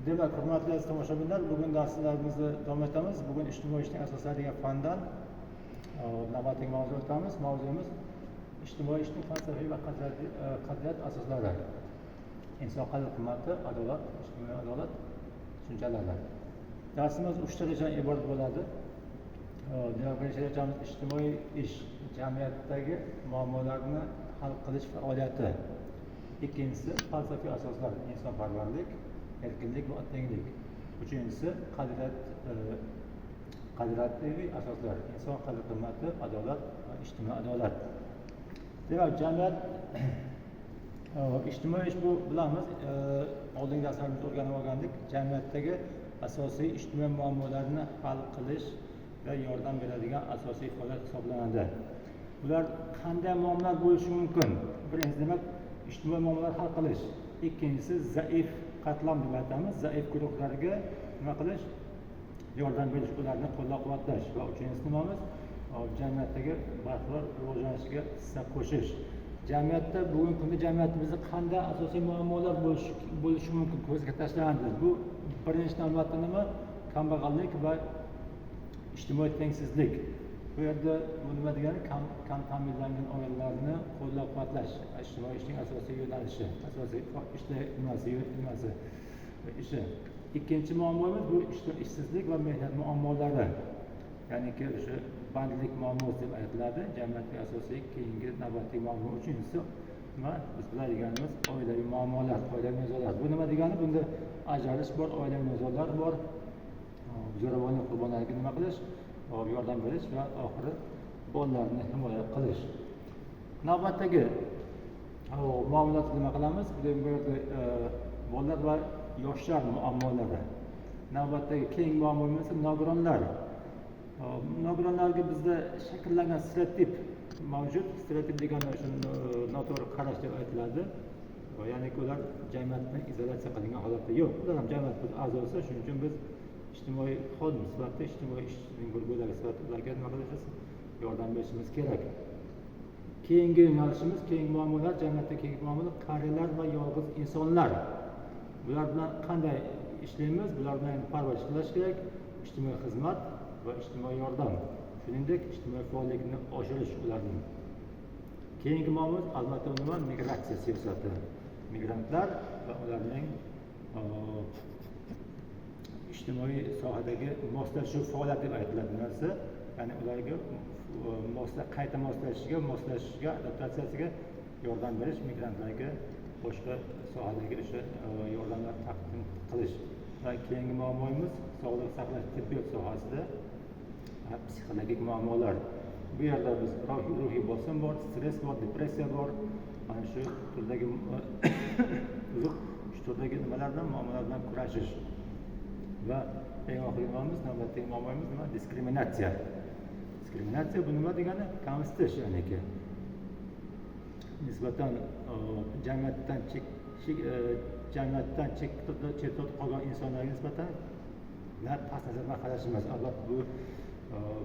Demak, hurmatli aziz tomoshabinlar, bugun darslarimizni davom etamiz. Bugun ijtimoiy ishning asoslari degan fandan navbatdagi mavzu o'tamiz. Mavzuimiz ijtimoiy ishning falsafiy va qadriyat asoslari. Inson qadr qimmati, adolat, ijtimoiy adolat tushunchalari. Darsimiz uchta rejadan iborat bo'ladi. Demak, birinchi rejamiz ijtimoiy ish, jamiyatdagi muammolarni hal qilish faoliyati. Ikkinchisi falsafiy asoslar, insonparvarlik, erkinlik va tenglik. Uchinchisi qadriyat, qadriyatli asoslar, inson qadr qimmati, adolat va ijtimoiy adolat. Demak, jamiyat ijtimoiy ish bu bilamiz, oldingi darslarimizda o'rganib olgandik, jamiyatdagi asosiy ijtimoiy muammolarni hal qilish va yordam beradigan asosiy faoliyat hisoblanadi. Bular qanday muammolar bo'lishi mumkin? Birinchisi, demak, ijtimoiy muammolar hal qilish. Ikkinchisi, zaif qatlam deb aytamiz, zaif guruhlarga nima qilish? Yordam berish, ularni qo'llab-quvvatlash. Va uchinchisi nimamiz? Jamiyatdagi barqaror rivojlanishiga hissa qo'shish. Jamiyatda bugungi kunda jamiyatimizda qanday asosiy muammolar bo'lishi mumkin, ko'zga tashlandi. Bu birinchi navbatda nima? Kambag'allik va ijtimoiy tengsizlik. Bu yerda bu nima degani? Kam ta'minlangan oilalarni qo'llab-quvvatlash ijtimoiy ishning asosiy yo'nalishi, asosiy ishlar nimasi ishi. Ikkinchi muammomiz bu ishsizlik va mehnat muammolari. Ya'niki o'sha bandlik muammosi deb aytiladi. Jamiyatdagi asosiy keyingi navbatdagi muammo. Uchinchisi nima? Biz biladiganimiz oilaviy muammolar, oilaviy nizolar. Bu nima degani? Bunda ajralish bor, oilaviy nizolar bor. Zo'ravonlik qurbonlariga nima qilish? Yordam berish va oxiri bolalarni himoya qilish. Navbatdagi muammolar nima qilamiz? Bu yerda bolalar va yoshlar muammolari. Navbatdagi keyingi muammomiz nogironlar. Nogironlarga bizda shakllangan stereotip mavjud. Stereotip degani o'sha noto'g'ri qarash deb aytiladi. Ya'niki ular jamiyatdan izolyatsiya qilingan holatda yo'q. Ular ham jamiyat bir a'zosi, shuning uchun biz ijtimoiy xodim sifatida, ijtimoiy ishning bir bo'lagi sifatida ularga nima qilishimiz? Yordam berishimiz kerak. Keyingi yo'nalishimiz, keyingi muammolar, jamiyatda keyingi muammolar qariyalar va yolg'iz insonlar. Bular bilan qanday ishlaymiz? Bular bilan parvarish qilish kerak, ijtimoiy xizmat va ijtimoiy yordam. Shuningdek, ijtimoiy faollikni oshirish ularning. Keyingi muammomiz albatta nima? Migratsiya siyosati. Migrantlar va ularning ijtimoiy sohadagi moslashuv faoliyati deb aytiladi bu narsa. Ya'ni ularga qayta moslashishga, adaptatsiyasiga yordam berish, migrantlarga boshqa sohadagi o'sha yordamlar taqdim qilish. Va keyingi muammomiz sog'liqni saqlash, tibbiyot sohasida psixologik muammolar. Bu yerda biz ruhiy bosim bor, stress bor, depressiya bor. Mana shu turdagi uzr, shu turdagi nimalar bilan, muammolar bilan kurashish. Va eng oxirgi nimamiz, navbatdagi muammomiz nima? Diskriminatsiya. Diskriminatsiya bu nima degani? Kamsitish, ya'niki nisbatan jamiyatdan jamiyatdan chetda qolgan insonlarga nisbatan past nazar bilan qarashimiz. Albatta bu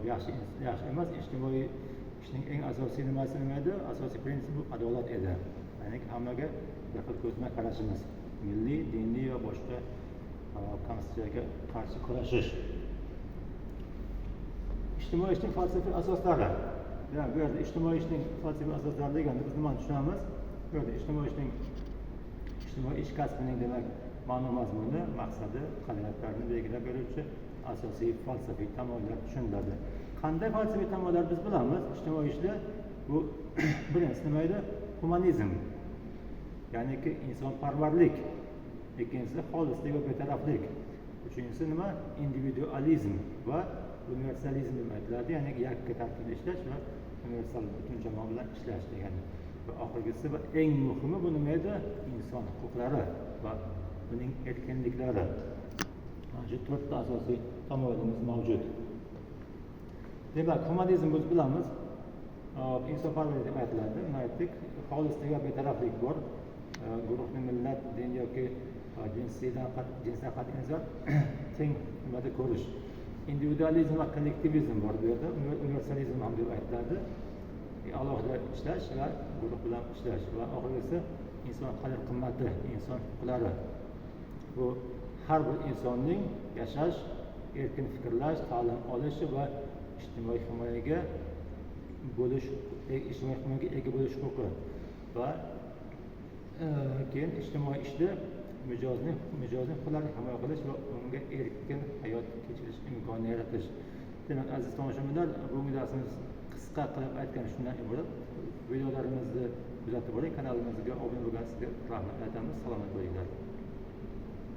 yaxshi emas. Ijtimoiy ishning eng asosiy nimasi nima edi? Asosiy prinsipi bu adolat edi. Ya'ni hammaga bir xil ko'z bilan qarashimiz. Milliy, diniy va boshqa kamsitishlarga qarshi kurashish. Ijtimoiy ishning falsafiy asoslari. Demak, bu yerda ijtimoiy ishning falsafiy asoslari deganda biz nimani tushunamiz? Bu yerda ijtimoiy ish kasbining, demak, ma'no mazmuni, maqsadi, qadriyatlarini belgilab beruvchi asosiy falsafiy tamoyillar tushuniladi. Qanday falsafiy tamoyillar biz bilamiz? Ijtimoiy ishda bu birinchisi nima edi? Humanizm. Ya'niki insonparvarlik. Ikkinchisi xolislik va betaraflik. Uchinchisi nima? Individualizm va universalizm deb aytiladi. Ya'ni yakka tartibda ishlash va universal butun jamoa bilan ishlash degani. Va oxirgisi va eng muhimi bu nima edi? Inson huquqlari va uning erkinliklari. Mana shu to'rtta asosiy tamoyilimiz mavjud. Demak, humanizm biz bilamiz, insonparvarlik deb aytiladi. Uni aytdik. Xolislik va betaraflik bor. Guruhni millat, din yoki jinsdan qat'iy nazar teng nimada ko'rish. Individualizm va kollektivizm bor bu yerda. Universalizm ham deb aytiladi. Alohida ishlash va guruh bilan ishlash va oxirgisi inson qadr qimmati, inson huquqlari. Bu Har bir insonning yashash, erkin fikrlash, ta'lim olishi va ijtimoiy himoyaga bo'lish, ijtimoiy himoyaga ega bo'lish huquqi va keyin ijtimoiy ishda mijozning huquqlarini himoya qilish va unga erkin hayot kechirish imkonini yaratish. Demak, aziz tomoshabinlar, bugungi darsimiz qisqa qilib aytganda shundan iborat. Videolarimizni kuzatib boring, kanalimizga obuna bo'lganingizni rahmat aytamiz. Salomat bo'linglar.